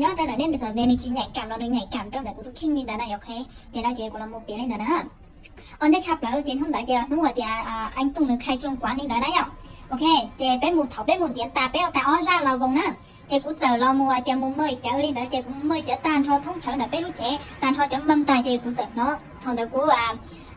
Nyob rau ntawm nej txawm tias nws tsis nhạy cảm los nws nhạy cảm rau ntawm kuv tus kheej li ntawd na, ok. Ces no ces kuv los mus piav li ntawd na. Ua ntej tshaj plaws ces hnub ntawd ces hnub uas tias anh Tùng nws khai trương quán li ntawd na yom. Ok, ces peb mus, thaum peb mus diễn tag peb ua tag ob zaj los voos na, ces kuv txawm los mus hais tias mus mời cawv li ntawd, ces kuv mời cawv tag nrho thoob plaws ntawm peb lub tsev tag nrho cov mâm tag ces kuv txawm hnov thaum ntawd kuv,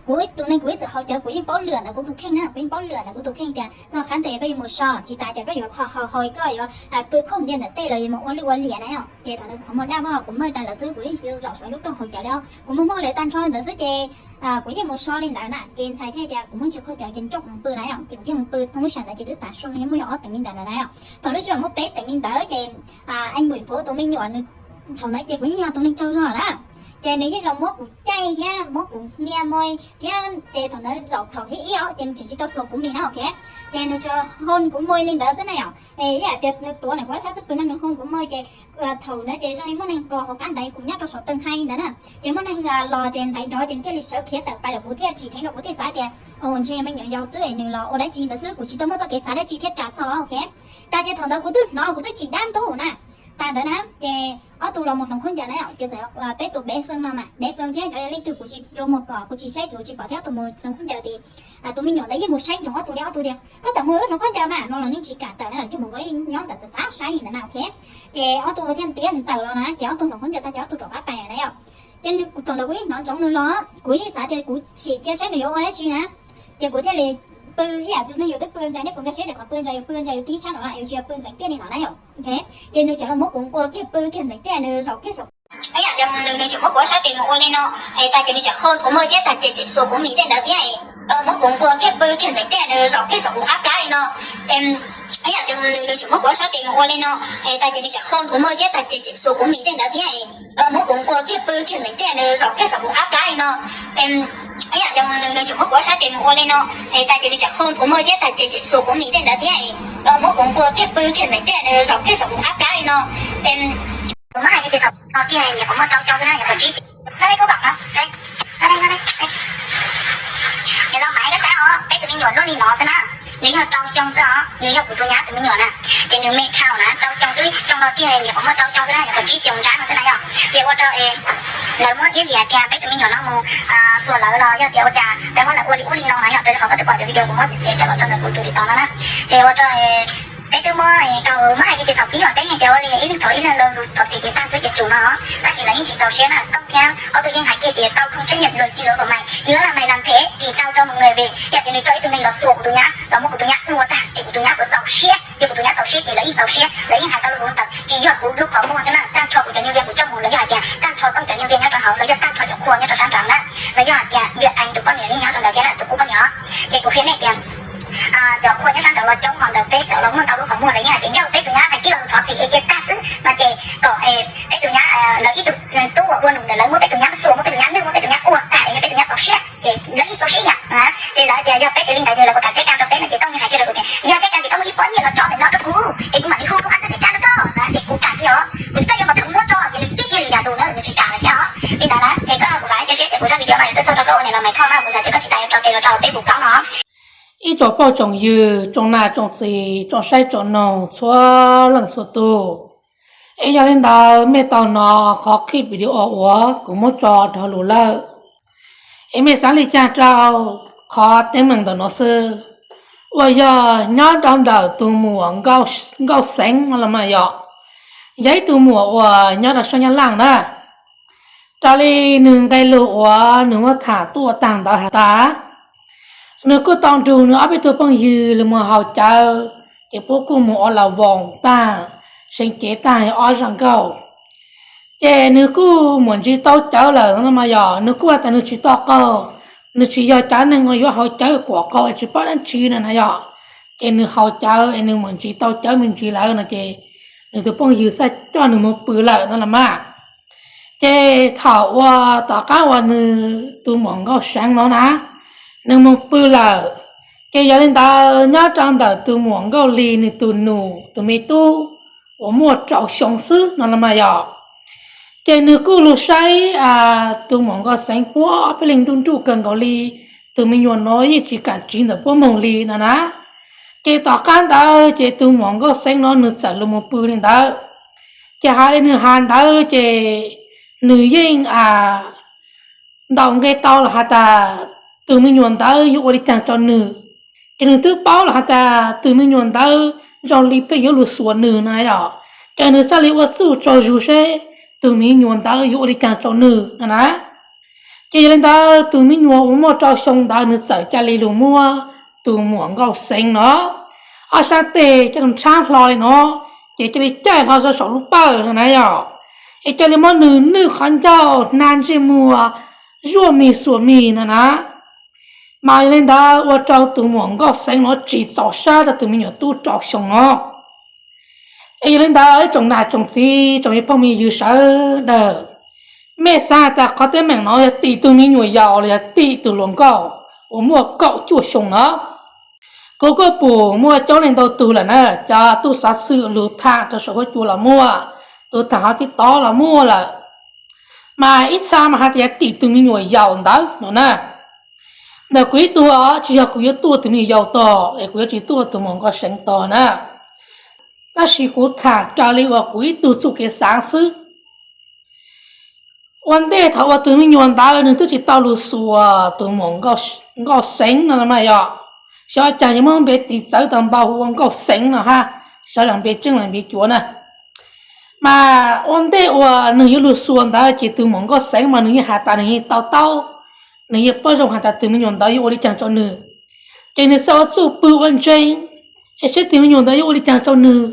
kuv tus neeg kuv ib txwm haus cawv kuv yeej paub lwm ntawm kuv tus kheej na, kuv yeej paub lwm ntawm kuv tus kheej tias txog qhov ntawd koj yuav mus so, tsis tas tias koj yuav ho ho ho koj yuav pw khooj ntiag ntawm tej los yuav mus ua lwj ua liam na yom. Ces thaum ntawd kuv qhov muag daj vog kuv mời tag lawm xwb, kuv yeej tsis tau zaum saum lub rooj haus cawv li os, kuv muag muag lawv tag nrho ntawd xwb ces kuv yeej mus so li ntawd na, ces ntxhais thiaj tias kuv muab tsis khaub cawv ces coj kuv mus pw na yom, ces kuv thiaj mus pw. Thaum lub sij hawm ntawd ces twb tav su muaj yog ob teev li ntawd na yom, thaum lub sij hawm muaj peb teev li ntawd ces anh Bưởi Phú tus me nyuam nws, thaum ntawd ces kuv yeej yog tus neeg tsaug zog na, ces nws yeej los muab kuv caij thiab muab kuv hnia mos thiab, ces thaum ntawd zaum thaum thib ib os ces nws tseem tsis tau xuas kuv mis na, ok, ces nws tsuas hon kuv mos li ntawd xwb na yom. Ib yam tias nws tuav ntawm kuv ob sab xub pwg no nws hon kuv mos ces thaum ntawd ces zoo li muaj neeg kos hauv qab ntaiv kuv nyob rau saum teej hais li ntawd na, ces muaj neeg los ces ntaiv nrov ces nws thiaj li sawv khiav tawm pais lawm, kuv thiaj tsis dheev rau, kuv thiaj xav tias o ntshe yog me nyuam yaus xwb es nws los ua dab tsi ntawd xwb, kuv tsis tau muaj txoj kev xav dab tsi thiab ras txog, ok. Tas ces thaum ntawd kuv twb hnov kuv twb tsis dab ntub na. Tas ntawd na ces ob tug los mus hloov khaub ncaws na yom, ces txawm peb tus bé Fwm no mas bé Fwm thiab xyov yog leej twg kuv tsis rau muag pom kuv tsis saib ces kuv tsis pom thiab ob tug mus hloov khaub ncaws ces tus me nyuam ntawd yeej mus saib ntsoov ob tug li, ob tug tias koj tawm mus wb hloov khaub ncaws mas no los nej tsis kam tawm na, coj mus nkawd nyob ntawm xav xav saib li ntawd na, ok. Ces ob tug thiaj tias tawm los na ces ob tug hloov khaub ncaws tag ces ob tug rov qab pais na yom. Ces thaum ntawd kuv yeej hnov ntsoov nws los, kuv yeej xav tias kuv sim cia saib nws yuav ua dab tsi na, ces kuv thiaj li pw ib yam tus neeg yus twb pw ntsa, nej puas nkag siab tias qhov pw ntsa yus pw ntsa yus tib sab no na, yus tsis yog pw ntxeev tiaj li no na yom. Ces nws tseem los muab kuv nquas kiag pw kiag ntxeev tiaj, nws zaum kiag saum, ib yam tias nws, nws tseem muab kuv ob sab tes mus ua li no, es tas ces nws tseem hon kuv mos thiab tas ces tseem xuas kuv mis tej ntawd thiab, muab kuv nquas kiag pw kiag ntxeev tiaj, nws zaum kiag saum kuv qab plab li no. Ib yam tias nws, nws tseem muab kuv ob sab tes mus ua li no, es tas ces nws tseem hon kuv mos thiab tas ces tseem xuas kuv mis tej ntawd thiab, muab kuv nquas kiag pw kiag ntxeev tiaj, nws zaum kiag saum kuv qab plab li no. Ib yam tias nws, nws tseem muab kuv ob sab tes mus ua li no, es tas ces nws tseem hon kuv mos thiab tas ces tseem xuas kuv mis tej ntawd thiab, muab kuv nquas kiag pw kiag ntxeev tiaj, nws zaum kiag saum kuv qab plab li no. Kuv muab hais tias thaum no kiag nyuam qhuav muaj rau xyoo xwb na, nyuam qhuav tsib xyoos. Nws los mas koj saib os, peb tus me nyuam luaj li no xwb na, nws yog rau xyoo xwb os, nws yog kuv tus nyab tus me nyuam na, ces nws me dhau na, rau xyoo twb xyoo no kiag nyuam qhuav muaj rau xyoo xwb na, nyuam qhuav tsib xyoos nrab no xwb na yom. Ces ua rau lawv muab iab liam tias peb tus me nyuam no mus xuas lawv los yog tias ua cas peb muab lawv ua li ub li no na yom, raws li qhov koj twb pom cov video kuv muab txiav txiav coj los rau ntawm kuv tus TikTok no na. Ces ua rau peb twb muab, tau muab hais tias thaum pib mas peb yeej tias ua li ib leeg thov ib leeg los lus thov txim ces tag xwb ces tsum no, tab sis lawv yeej tsis txaus siab na. Tooj thiab ob tug yeej hais kiag tias tau không chấp nhận lời xin lỗi của mày, nếu là mày làm thế thì tao cho một người về. Yog tias nws tso ib tug neeg los xuas kuv tus nyab los muab kuv tus nyab ua tag ces kuv tus nyab puas txaus siab? Yog kuv tus nyab txaus siab ces lawv yeej txaus siab, lawv yeej hais tau lus ntawd, tsis yog kuv lub qhov muag xwb na, tag nrho kuv cov nhân viên kuv coj mus los yog hais tias tag nrho Tooj cov nhân viên nyob rau hauv los yog tag nrho cov qhua nyob rau sab nraud na, los yog hais tias Việt Anh tus poj niam li nyob rau ntawd thiab na, tus qub poj niam. Ces kuv qhia nej tias cov qhua nyob sab nraud los coob, ho ntawm peb cov los muaj ntau lub qhov muag, lawv yeej hais tias yog peb tus nyab hais tib lo lus thov txim es cia tag xwb no ces kom peb tus nyab, lawv ib tug tub uas ua num ntawd lawv muab peb tus nyab xuas, muab peb tus nyab nwj, muab peb tus nyab ua tag es yog peb tus nyab txaus siab ces lawv yeej txaus siab yam. Ces lawv tias yog peb tias li ntawd ces lawv puas kam tsheb kam rau peb no ces Tooj yeej hais kiag rau kuv tias yog tsheb kam ces koj muab ib pob nyiaj los tso ntawm no rau kuv es kuv mam li hu tus ab tub tsis kam rau koj na, ces kuv kam kiag os, kuv twb coj yuav kom tus muab tso ces nws tib kiag lwm yam lus na, nws tsis kam lawm thiab os. Li ntawd na es koj, kuv vam thiab cia siab tias kuv zaj video no yuav tuaj txog rau koj ua niam laus maiv Thoj na, kuv xav tias koj tsis tas yuav tso tes los rau peb puas plaub no. Ib tsoom poj tsoom ywg, tsoom nam tsoom txiv, tsoom saib tsoom noog txhua leej txhua tus, es yog li ntawd mej tau hnov qhov clip video uas kuv muab tso dhau lus lawm, es mej xav li cas rau qhov teeb meem ntawm no xwb, uas yog nyob rau ntawm tus muam Nkauj Xeeb no los mas yom, yog ib tug muam uas nyob rau sab Nyab Laj na. Raws li nws nqe lus uas nws muab tham tuaj tag ntawd has tas, nws kuj tau nrug nws ob peb tug phooj ywg los mus haus cawv, ces puab kuj mus ua las voos tag, seev cev tag ob zaj nkauj. Ces nws kuj muam ntsis tau cawv lawm no mas yog nws kuj has tas nws tsis tau qaug, nws tsis yog cov neeg uas yuav haus cawv kuam qaug es tsis paub dab tsi no na yom. Ces nws haus cawv es nws muam ntsis tau cawv me ntsis lawm no ces nws tus phooj ywg xav coj nws mus pw lawm no los mas. Ces thaum uas tom qab uas nws tus muam Nkauj Seev no na, nws mus pw lawm, ces yog li ntawd nyob rau ntawm tus muam Nkauj Lis nws tus nus tus me tub uas muaj rau xyoo xwb no los mas yom. Ces nws kuj lug saib tus muam Nkauj Xeev puab pheej leeg nruj nruj kawg nkaus li, tus me nyuam no yeej tsis kam tsiv ntawm puab moog li no na. Ces tom qab ntawd ces tus muam Nkauj Xeev no nws txawm lug mus pw li ntawd. Ces hais li nws hais ntawd ces nws yeej ntaus nqe tau los has tas tus me nyuam ntawd yuav ua li caag rau nws. Ces nws twb paub los has tas tus me nyuam ntawd zoo li pheej yuav lug xuas nws no yom, ces nws txhaj li ua txuj tsaug zug seb tus me nyuam ntawd yuav ua li caag rau nws no na. Ces yog li ntawd tus me nyuam uas muaj rau xyoo ntawd nws txawm ca li lug muab tus muam Nkauj Xeev no ob sab teg coj lug ntshab hlo li no, ces ca li caij hlo rau saum lub pawg no na yom, es ca li muab nws nwj qhov ncauj hnav ntsej muag zuaj mis xuas mis no na. Mas yog li ntawd ua rau tus muam Nkauj Xeev no tsis txaus sab rau tus me nyuam tub rau xyoo no. Es yog li ntawd ib tsoom nam tsoom txiv tsoom me phooj me ywg sawv daws, mej xav tas qhov teeb meem no yog tim tus me nyuam yaus los yog tim tus hluas nkauj uas muaj kaum cuaj xyoo no? Kuv kuj pum muaj coob leej ntau tug lawm na, cov tub xov xwm lug tham rau saum huab cua los muaj, lug tham hauv TikTok los muaj lawm. Mas ib txha mas hais tias yog tim tus me nyuam yaus ntawd no na. Ntawm kuv ib tug tsis yog kuv yuav tuaj tus me nyuam yaus tog es kuv yuav tsis tuaj tus muam Nkauj Xeev tog na. Tab sis kuv tham raws li uas kuv ib tug txuj kev xaav xwb. Ua ntej thaum uas tus me nyuam ntawd nws twb tsis tau lug xuas tus muam Nkauj Xeev no mas yog, xyov cas yuav muab npe tis txawv tau npau hu ua Nkauj Xeev no hab, xyov yog npe tseeb los npe cuav na. Mas ua ntej uas nws yuav lug xuas ntawd ces tus muam Nkauj Xeev mas nws yeej has tas nws yeej to taub, nws yeej paub zoo has tas tus me nyuam ntawd yuav ua li caag rau nws. Ces nws xaav ua txuj pw ua ntseeg es seb tus me nyuam ntawd yuav ua li caag rau nws.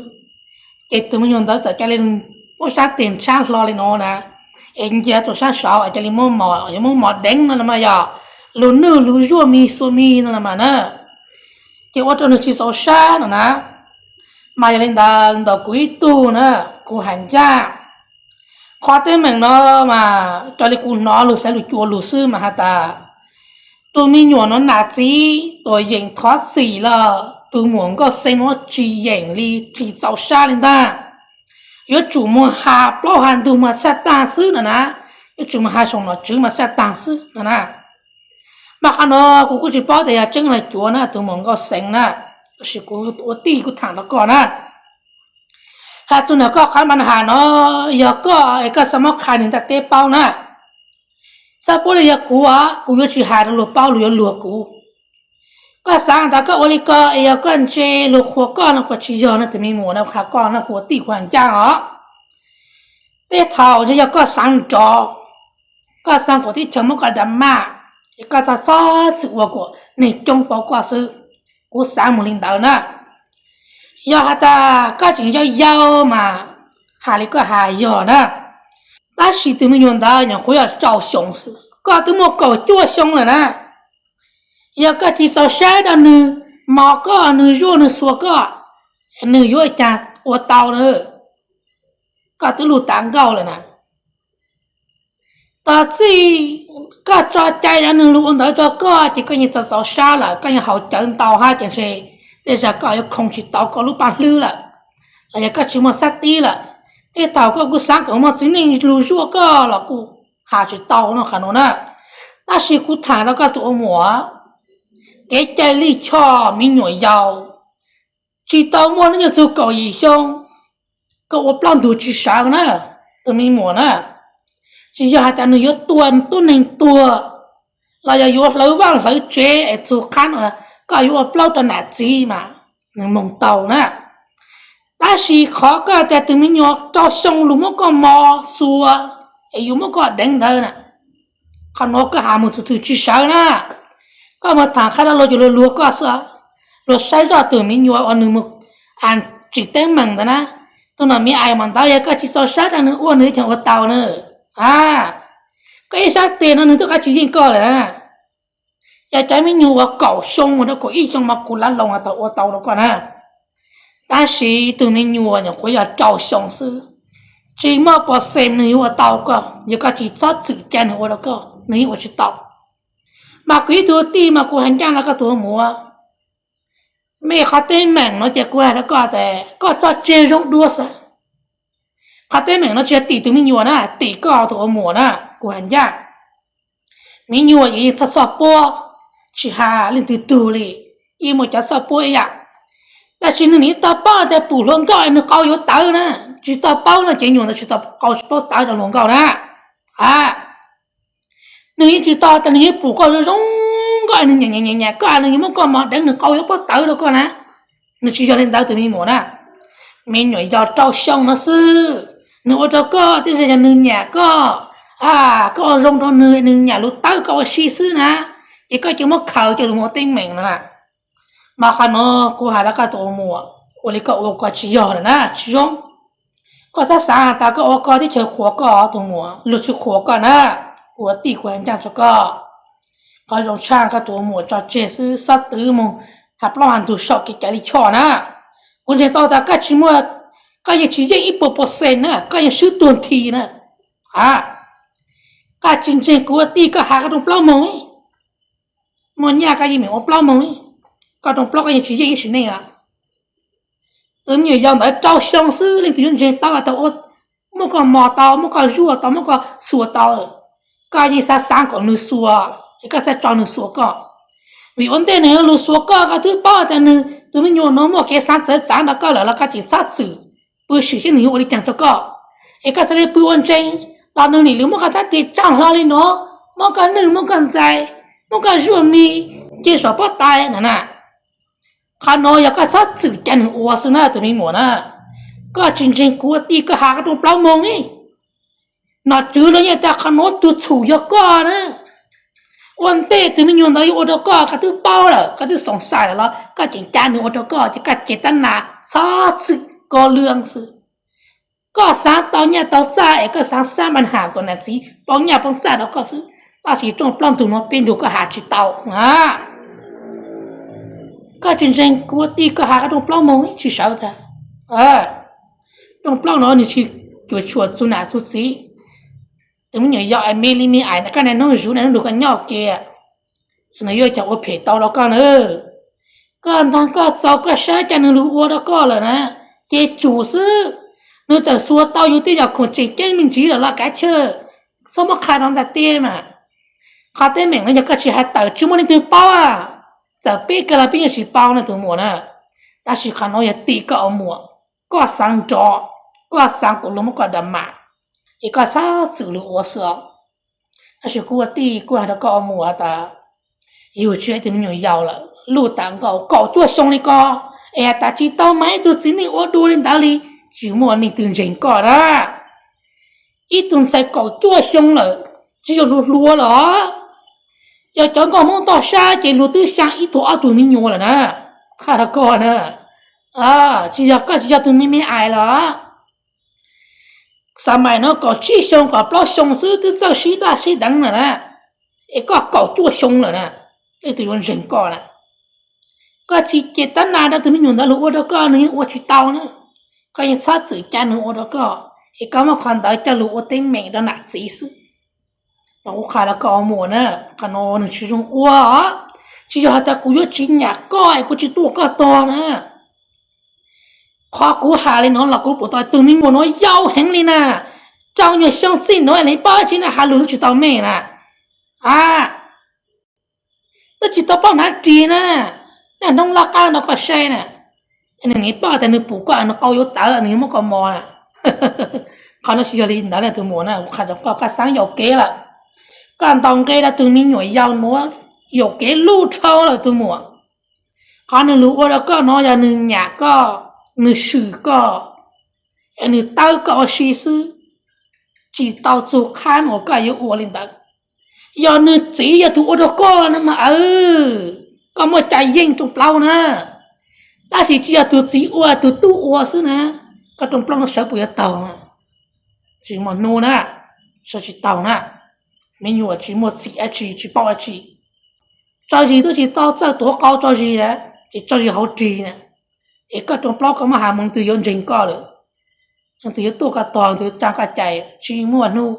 Ces tus me nyuam ntawd txawm ca li muab sab teg ntshab hlo li no na, es ncav rau sab saud es ca li muab mos, yuav muab mos deev no los mas yog, lug nwj lug zuaj mis xuas mis no los mas na. Ces ua rau nws tsis txaus sab no na. Mas yog li ntawd ntawm kuv ib tug na, kuv has ncaj, qhov teeb meem no mas raws li kuv hnov lug xaiv lug cua lug xwb mas has tas tus me nyuam no nam txiv tuam yeem thov txim los tus muam Nkauj Xeev no tsis yeem li, tsis txaus sab li ntag. Yuav tsum mus has plaub has ntug mas txhaj taag xwb no na, yuav tsum mus has saum nom tswv mas txhaj taag xwb no na. Mas qhov no kuv kuj tsis paub tias yog tseeb los cuav na tus muam Nkauj Xeev na, tab sis kuv ua tij kuv tham rau koj na. Has txug ntawm koj qhov mas has no, yog koj es koj xaav muab qha nws ntiaj teb paub na. Txhob pub li yog kuv, kuv yuav tsis has rau luag paub, luag yuav luag kuv. Koj xaav tas koj ua li ko es yog koj ntse luag qhuas koj no, kuv tsis yog no tus me muam no, qha koj no kuv ua tij kuv has ncaj os. Tej thaum yog koj xaav nrov, koj xaav kom teb chaws muab koj drama, es koj txhob txhob txwm ua kom neeg coob paub koj xwb. Kuv xaav mus li ntawd na. Yog has tas koj tseem yau yau mas has li koj has yog na. Tab sis tus me nyuam ntawd nyuam qhuav yog rau xyoo xwb, koj twb muaj kaum cuaj xyoo lawm na. Yog koj tsis txaus sab rau nws, mos koj, nws zuaj nws xuas koj, nws yuav ua caag ua tau na? Koj twb lug tav nkauj lawm na. Tos txij koj tso cai rau nws lug ua ntawd rau koj ces koj yeej txaus txaus sab lawm, koj yeej haus cawv ntau hab ces ntshe tej zag koj yuav khoo tsis tau koj lub paj hlwb lawm, los yog koj tsis muaj xab tib lawm. Tej thaum koj kuj xaav kom muaj txiv neej lug zuaj koj los kuj has tsis tau no qhov nuav na. Tab sis kuv tham rau koj tus ua muam, kev cai lij choj me nyuam yaus tsis tau muaj hnub nyoog txug kaum yim xyoo, koj ua plaub ntug tsis sawv na, tus me muam na. Tsis yog has tas nws yuav tua tub neeg tuag los yog yuav hlawv vaj hlawv tsev es txug qhab no koj yuav ua plaub rau nam txiv mas nws moog tau na. Tab sis qhov koj tias tus me nyuam rau xyoo lug muab koj mos xuas es yuav muab koj deev ntawd na, qhov nuav koj has mus txug twg tsis sawv na. Koj mus tham qha rau luag ces luag luag koj xwb, luag saib zoj tus me nyuam uas nws mus tsim teeb meem ntawd na. Tus nom miv ais mas ntawd yog koj tsis txaus sab rau nws ua nws caag ua tau na. A, koj ib sab tes no nws twb qab tsis yeej koj lawm na. Yog cov me nyuam uas kaum xyoo mus rau kaum ib xyoo mas kuv lav loo has tas ua tau rau koj na. Tab sis tus me nyuam nyuam qhuav yog rau xyoo xwb, tsis muaj pov xeem nws yuav ua tau koj, yog koj tsis txhob txwm cai nws ua rau koj nws yeej ua tsis tau. Mas kuv ib tug tij mas kuv has ncaj rau koj tus ua muam, mej qhov teeb meem no ces kuv has rau koj tas koj tso tseg zoo dua xwb. Qhov teeb meem no tsis yog tim tus me nyuam na, tim koj tus ua muam na, kuv has ncaj. Me nyuam yeej txhob txhoj puab, tsis has leej twg tug li, yeej muaj cov txhoj puab ib yam. Tab sis nws nim tau paub tias pum hluas nkauj nws qau yuav tawv na, tsis tau paub no ces nyuam ntawd tsis tau qau tsis paub tawv rau hluas nkauj na. A, nws yeej tsis tau tias nws yeej pum koj zoo zoo nkauj nws nyam nyam nyam koj nws yeej muab koj mos deev nws qau yuav paub tawv rau koj na. Nws tsis yog li ntawd tus me muam na. Me nyuam yaus rau xyoo no xwb, nws ua rau koj tej zaum yog nws nyam koj, koj ua zoo rau nws, nws nyam lus tawb koj ua si xwb na, ces koj cia muab khaws coj lus mus ua teeb meem no na. Mas qhov no kuv hais rau koj tus ua muam, ua li koj ua koj tsis yog lawm na, tsis zoo. Koj txhob xav tas koj ua koj teb chaws qhuas koj tus muam, luag tsis qhuas koj na. Kuv ua tij kuv hais ncaj rau koj, qhov zoo tshaj koj tus ua muam tso tseg xwb, xob twv mus hais plaub hais ntug saum kev cai lij choj na. Kuv ntseeg tau tas koj tsis muaj, koj yeej tsis yeej ib puas percent na, koj yeej swb tuag nthi na. A, koj tsis ntseeg kuv ua tij koj hais koj rooj plaub moog, muaj nyaj koj yeej meem ua plaub moog, koj rooj plaub koj yeej tsis yeej ib sim neej a. Tus me nyuam yaus ntawd rau xyoo xwb leej twg yuav ntseeg tau tas muab koj mos tau, muab koj zuaj tau, muab koj xuas tau. Koj yeej xav xav kom nws xuas, es koj txhob tso nws xuas koj. Vim ua ntej nws yuav lug xuas koj, koj twb paub tas nws tus me nyuam no muaj kev xav txawv txav nrog koj lawm los koj tseem txhob txwm pw sim seb nws yuav ua li caag rau koj. Es koj txhob li pw ua ntseeg, los nws nim lug muab koj rab riam tso hlo li no, muab koj nwj muab koj ntxais, muab koj zuaj mi, cia saum pob tais no na. Qhov no yog koj txhob txwm cav nws ua xwb na tus me muam na. Koj tsis ntseeg kuv ua tij koj hais koj rooj plaub moog ne. Nom tswv luag yeej tas qhov no tug txhum yog koj na. Ua ntej tus me nyuam ntawd yuav ua rau koj, koj twb paub lawm, koj twb xoov xais lawm los koj tseem cav nws ua rau koj, ces koj cev tab nas txhob txwm koj lwj xwb. Koj xav tau nyaj tau txaj es koj xav xab npa has kom nam txiv poob nyaj poob txaj rau koj xwb, tab sis rooj plaub ntug no peb nrug koj has tsis tau na. Koj tsis ntseeg kuv ua tij koj hais koj rooj plaub moog tsis sawv tag. Rooj plaub no nws tsis cuam tshuam txug nam txug txiv. Tus me nyuam yaus es me li me ais na, koj niaj hnub zuv niaj hnub nrug koj nyob ua ke, nws yuav cas ua phem tau rau koj na. Koj ntaag koj txaus koj sab cav nws lug ua rau koj lawm na, ces tsum xwb. Nws txawm xuas tau yus tej yam khoom tseem ceeb me ntsis lawm los kav chawj, txhob muab qha rau ntag teb mas. Qhov teeb meem no yog koj tsis hais tawm tsis muaj leej twg paub, txawm peb kawg los peb yeej tsis paub na tus muam na. Tab sis qhov no yog tim koj ua muam, koj xaav nrov, koj xaav kom luag muab koj da mam, ces koj txhob txwm lug ua xwb os. Tab sis kuv ua tij kuv hais rau koj ua muam tas, yug tsis yog ib tug me nyuam yaus lawm, luj tas nkaus kaum cuaj xyoo li ko, es has tas tsis tau mas ib tug txiv neej ua dua li ntawd li, tsis muaj leej twg ntseeg koj na. Ib tug ntxhais kaum cuaj xyoo lawm, tsis yog luag hluas los, yog cov nkauj Hmoob toj sab ces luag twb xyaa ib tug ob tug me nyuam lawm na. Qha rau koj na, tsis yog koj tsis yog tus me me ais los. Xav mas no kaum tsib xyoo kaum plaub xyoo xwb twb txawj sib daj sib deev lawm na, es koj kaum cuaj xyoo lawm na, leej twg yuav ntseeg koj na? Koj tsis ces tab nas rau tus me nyuam ntawd luag ua rau koj nws yeej ua tsis tau na. Koj yeej txhob txwm cav nws ua rau koj, es koj muab qhov ntawd coj lug ua teeb meem rau nam txiv xwb. Mas kuv qha rau koj ua muam na, qhov no nws tsis zoo ua os. Tsis yog has tas kuv yuav tsis nyam koj es kuv tsis tuaj koj tog na. Qhov kuv has li no los kuv pum tau tus me nyuam no yau heev li na. Rau nyuag xyoo txij no nws paub tsi na, has lus tsis tau meej na. A, twb tsis tau paub hnav ris na, naj hnub laj qab no koj saib na. Nws nim paub tas nws pum koj nws qau yuav tawv nws yuav muab koj mos na. Qhov no tsis yog li ntawd na tus muam na, kuv qha rau koj, koj xaav yaum kev lawm. Koj ntaus nqe rau tus me nyuam yaus nuav yaum kev luj dhau lawm tus muam. Qhov nws lug ua rau koj no yog nws nyam koj, nws swm koj, es nws tawb koj ua si xwb, tsis tau txug qhab uas koj yuav ua li ntawd. Yog nws txiv yog tus ua rau koj no mas, koj muaj cai yeej rooj plaub na. Tab sis tsis yog tus txiv ua tus tub ua xwb na, koj rooj plaub no sawv puas yuav taug? Tsis muaj hnub na, sawv tsis taug na. Me nyuam tsis muaj txim dab tsi tsis paub dab tsi. Tso zis twb tsis tau, txawj tuav qau tso zis na, ces tso zis hauv rig na. Es koj rooj plaub koj muab has mus leej twg yuav ntseeg koj lawm? Leej twg yuav tuaj koj tog, leej twg yuav tsaa koj cai? Tsis muaj hnub.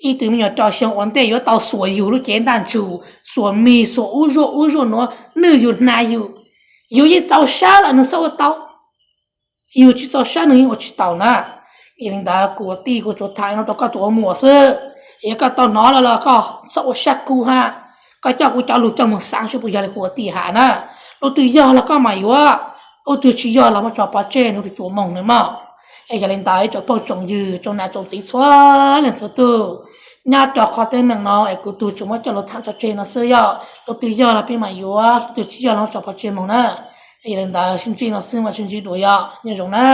Ib tug me nyuam rau xyoo ua ntej yuav tau xuas yug lub cev ntaj ntsug, xuas mis, xuas ub zuaj ub zuaj nuav, nwj yug hnav yug. Yug yeej txaus sab los nws txhob ua tau. Yug tsis txaus sab nws yeej ua tsis taus na. Yog li ntawd kuv ua tij kuv tsuas tham no rau koj tus ua muam xwb. Yog koj tau hnov lawm los koj txhob ua sab kub hab. Koj coj kuv cov lug coj moog xaav seb puas yog li kuv ua tij has na. Lub twg yog los koj mam yuav, Ub twg tsis yog los muab tso pov tseg, nws tus tuam moog na mog. Es yog li ntawd ib tsoom phooj tsoom ywg, tsoom nam tsoom txiv txhua leej txhua tug, nyob rau qhov teeb meem no es kuv tug tsuas muab coj lug tham tso tseg no xwb yog. Ub twg yog los peb mam yuav, ub twg tsis yog los muab tso pov tseg moog na. Es yog li ntawd sib ntsib no xwb, mam sib ntsib dua, yog nyob zoo na.